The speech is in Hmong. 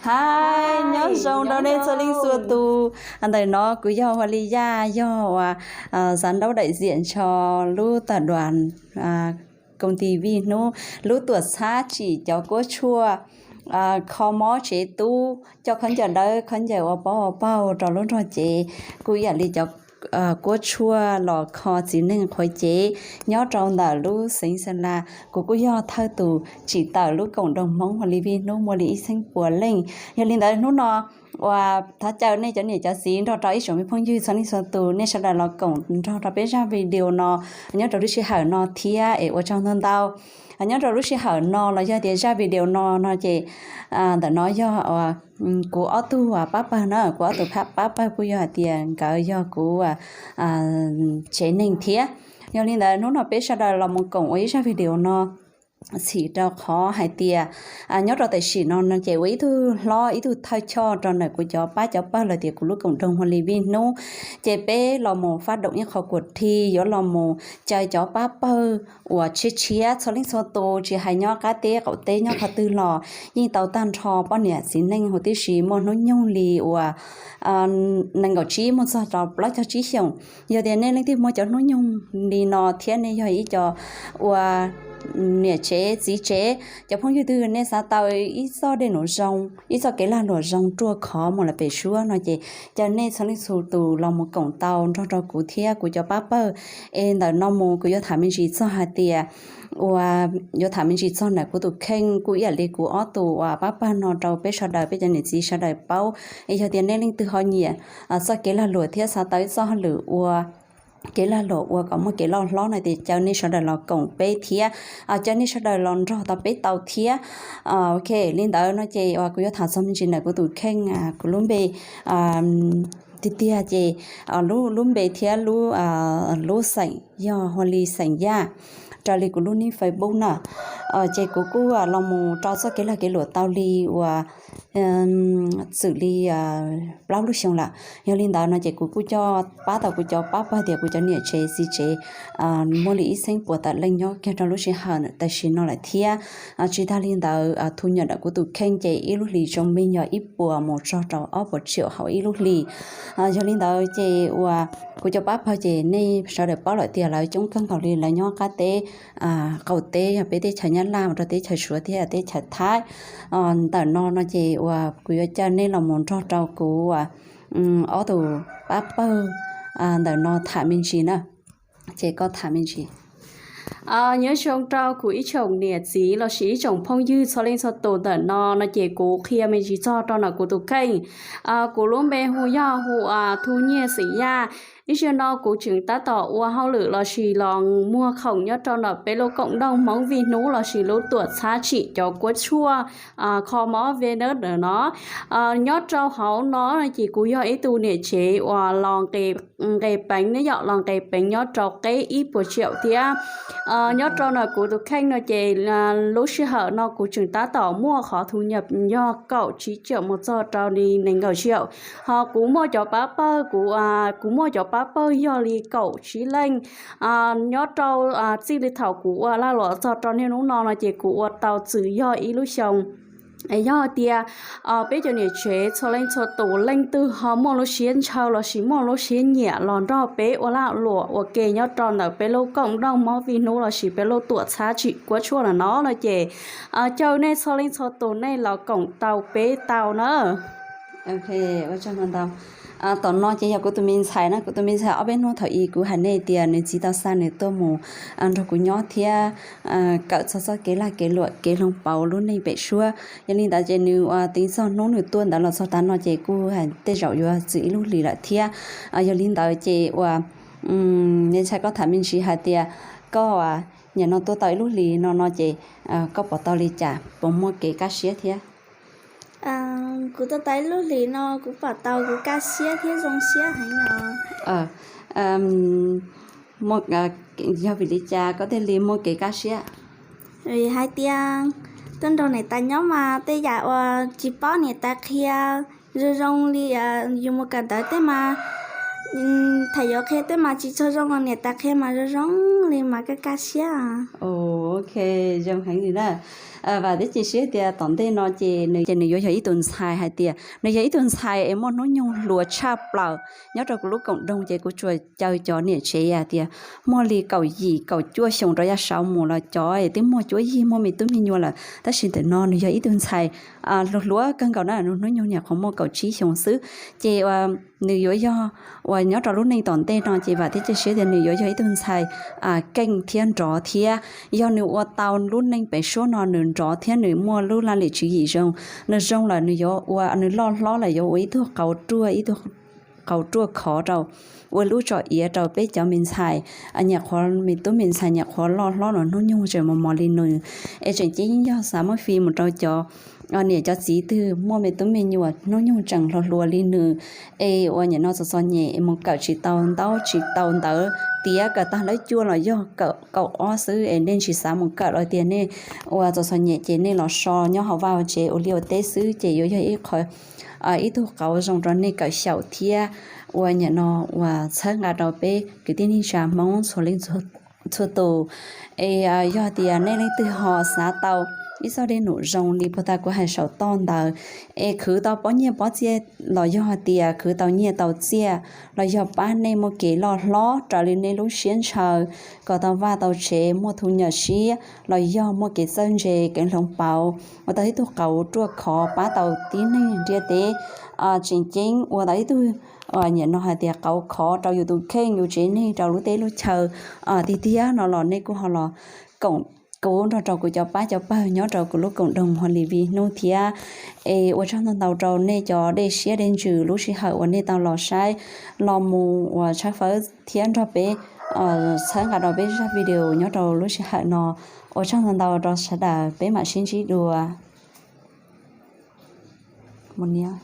Hais nyob zoo rau nej txhua leej txhua tus. Ntawm no kuv yog Hua Li Yaj, yog uas xav nraub daim ziam ncho lub tawm duas koom tis Vij Hnub lub tuam txhab tsim cov kuab tshuaj kho mob tsev tub, coj khaub ncaws dawb khaub ncaws ua paub ua paug rau lub nrog cev, kuj ib yam li cov kuab tshuaj los kho txiv neej qhuav cev nyob rau ntawm lub xeev Xas Las. Kuv kuj yog thawj tus tsim tawm lub koom doog Hmoob Hua Li Vij Hnub muaj li ib txheeb puas leej. Yog li ntawd hnub no uas thov caw nej cov niam cov txiv nrog rau ib tsoom me phooj ywg txhua leej txhua tus, nej sawv daws los koom nrog rau peb zaj video no nyob rau lub sij hawm no thiab es ua tsaug ntau ntau. Nyob rau lub sij hawm no los yog tias zaj video no no ces ntawm no yog kuv ob tug pab pawg na, kuv ob tug pab pawg kuj yog hais tias nkawd yog kuv tsev neeg thiab. Yog li ntawd hnub no peb sawv daws los mus koom ua ib zaj video no txhim rau qhov hais tias nyob rau tam sim no no ces ua ib tug hlob ib tug thawj choj rau ntawm kuv cov pab cov pawg los tias kuv lub koom doog Hua Li Vij Hnub, ces peb los mus fab doom ib qho kuam thi yuav los mus caw cov pab pawg uas tshiab tshiab txhua leej txhua tus, tsis hais nyob qab teb qaum teb nyob qhov twg los yeej tau tag nrho poj niam txiv neej huv tib si muaj hnub nyoog li uas nees nkaum tsib mus txog rau plaub caug tsib xyoos. Yog tias nej leej twg muaj cov hnub nyoog li no thiab nej yog ib co uas niam tsev txiv tsev, cov phooj ywg twg nej xav tau ib txoj dej num zoo, ib txoj kev lag luam zoo ruaj khov mus lawm pem suab no ces caw nej txhua leej txhua tus los mus koom tau nrog rau kuv thiab kuv cov pab pawg. Es ntawm no mus kuv yuav tham me ntsis txog hais tias uas yuav tham me ntsis txog ntawm kuv tus kheej kuj ib yam li kuv ob tug uas pab pawg no rau peb sawv daws peb cov niam txiv sawv daws paub. Es yog tias nej leej twg ho nyiam txoj kev lag luam thiab xav tau ib txoj hauj lwm ua kev lag luam ua kom muaj kev loj hlob no ces caw nej sawv daws los koom peb thiab, caw nej sawv daws los nrog tau peb tau thiab. Ok, li ntawd no ces uas kuv yuav tham txog me ntsis ntawm kuv tus kheej, kuv lub npe tiag tiag ces lub npe thiab lub xeem yog Hua Li xeem Yaj, raws li kuv lub nick Facebook na. Ces kuv kuj los mus rau txoj kev lag kev luam tau li uas txwm li plaub lub xyoo lawm. Yog li ntawd no ces kuv kuj coj pab tau kuv cov pab pawg tias kuv cov niam tsev txiv tsev muaj li ib txheeb puas tawm leej nyob kiag rau lub sij hawm tam sim no lawm thiab. Tsis tag li ntawd thu nyam ntawm kuv tus kheej ces ib lub hlis zoo li yog ib puas mus txog rau ob puas tsiaum hauv ib lub hlis. Yog li ntawd ces uas kuv cov pab pawg ces nej sawv daws paub lawm tias lawv coob kawg nkaus li, lawv nyob qab teb qaum teb yog peb teb chaws Nyab Laj mus rau teb chaws Suav thiab teb chaws Thaib. Ntawm no no ces uas kuv yuav caw nej los mus nrog rau kuv uas ob tug pab pawg ntawm no tham me ntsis na. Ces koj tham me ntsis. Nyob zoo rau kuv ib tsoom niam txiv lossis ib tsoom phooj ywg txhua leej txhua tus ntawm no no ces kuv qhia me ntsis txog rau ntawm kuv tus kheej. Kuv lub npe hu yog hu Thu Nyiaj xeem Yaj. Ib zaug no kuv tseem tab tom ua hauj lwm lossis los muag khoom nyob rau ntawm peb lub koom doog Hmoob Vij Hnub lossis lub tuam txhab tsim cov kuab tshuaj kho mob venus ntawm no. Nyob rau hauv no ces kuv yog ib tug niam tsev uas los nqes peev ne yom, los nqes peev nyob rau qeb ib puas tsiaum thiab. Nyob rau ntawm kuv tus kheej no ces lub sij hawm no kuv tseem tab tom muaj qhov thu nyam yog kaum tsib tsiaum mus txog rau li nees nkaum tsiaum. Ho kuv muaj cov pab pawg, kuv, kuv muaj cov pab pawg yog li kaum tsib leej. Nyob rau txij li thaum kuv ua lag luam txog rau niaj hnub no no ces kuv ua tau txwm yog ib lub xyoo. Yog tias peb cov niam tsev txhua leej txhua tus leej twg ho muaj lub siab ntshaw lossis muaj lub siab nyiam los nrog peb ua lag luam ua ke nyob rau ntawm peb lub koom doog Hmoob Vij Hnub lossis peb lub tuam txhab tsim kuab tshuaj no no no ces caw nej txhua leej txhua tus nej los koom tau peb tau na. Ok, ua tsaug ntau ntau. Tom no ces yog kuv tus me ntxhais na, kuv tus me ntxhais ob peb hnub thaum ub kuv hais nej tias nws txiv tau xa nws tuaj mus nrog kuv nyob thiab kawm txog txoj kev lag kev luam kev hloov pauv lub neej pem suab. Yog li ntawd ces nws ua txij txog hnub nws tuaj ntawd los txog tav no ces kuj hais tej zaum yuav txwm ib lub hlis lawm thiab. Yog li ntawd ces uas me ntxhais koj tham me ntsis hais tias koj nim no tuaj tau ib lub hlis no no ces koj pom tau li cas, puas muaj kev kaj siab thiab? Kuv tuaj tau ib lub hlis no kuv pom tau kuv kaj siab thiab zoo siab heev os. Yog vim li cas koj thiaj li muaj kev kaj siab? Vim hais tias tuaj nrog niam tais nyob mas tej yam uas tsis paub niam tais qhia zoo zoo li yus mus kawm ntawv tej mas Tham yuav qhia tej mas tsis tshua zoo, niam tais qhia mas zoo zoo li mas kaj kaj siab. Ok, zoo heev li na. Vam thiab cia siab tias tom ntej no ces nws ces nws yuav yog ib tug ntxhais hais tias nws yog ib tug ntxhais es muaj hnub nyoog hluas tshaj plaws. Nyob rau kuv lub koom doog ces kuv tsuas caw cov niam tsev hais tias muaj li kaum yim kaum cuaj xyoos rov yav saud mus los cov es twb muaj cuab yig muaj me tub me nyuam lawm, tab sis ntawm no nws yog ib tug ntxhais hluas hluas kawg nkaus na, nws hnub nyoog nyuam qhuav muaj kaum tsib xyoos xwb. Ces nws yuav yog uas nyob rau lub neej tom ntej no ces vam thiab cia siab tias nws yuav yog ib tug ntxhais keej thiab nrov thiab. Yog nws ua tau lub neej pem suab no nws nrov thiab nws muaj lub laj lim tswv yim zoo, nws zoo lawm nws yuav ua, nws loj hlob lawm yuav ua ib tug qauv ruaj, ib tug qauv ruaj khov rau, ua lub tsom iav rau peb cov me ntxhais, nyuam qhuav me tub me ntxhais nyuam qhuav loj hlob los hnub nyoog tseem mos mos li nws. Es tseem ceeb yog xav muab fij mus rau cov niam cov txiv twg muaj me tub me nyuam hnub nyoog tseem hluas hluas li nws, es uas nim no txom txom nyem es mus kawm tsis tau ntaub tsis tau ntawv tiav, kawm tag lab cuaj los yog kawm kaum ob xwb es nej tsis xav mus kawm los tias nej uas txom txom nyem ces nej los so nyob hauv vaj hauv tsev ua liaj ua teb xwb ces yuav yog ib qho ib tug qauv zoo rau nej kawm xyaum thiab uas nim no uas txhawb nqa rau peb kwv tij neej tsa Hmoob txhua leej txhua tus. Es yog tias nej leej twg ho xav tau ib txoj dej num zoo li puag ta kuv hais saum toj ntawd, es khwv tau pob nyiaj pob txiaj los yog tias khwv tau nyiaj tau txiaj los yog pab nej muaj kev loj hlob raws li nej lub siab ntshaw, kom tau vaj tau tsev muaj thu nyam siab los yog muaj kev txawj ntse kev hloov pauv, ua tau ib tug qauv ruaj khov pab tau tib neeg ntiaj teb, tseem ceeb ua tau ib tug nim no hais tias qauv khov rau yus tus kheej yus tsev neeg rau lub teb lub chaw tiag tiag no los nej kuj ho los koom kuv nrog rau kuv cov pab cov pawg nyob rau kuv lub koom doog Huas Lis Vis Hnub thiab. Es ua tsaug ntau ntau rau nej cov dej siab dej ntsws lub sij hawm uas nej tau los saib, los mus uas tshawb fawb thiab nrog peb txhawb nqa rau peb zaj video nyob rau lub sij hawm no. Ua tsaug ntau ntau rau sawv daws, peb mam sib ntsib dua. Mus niam.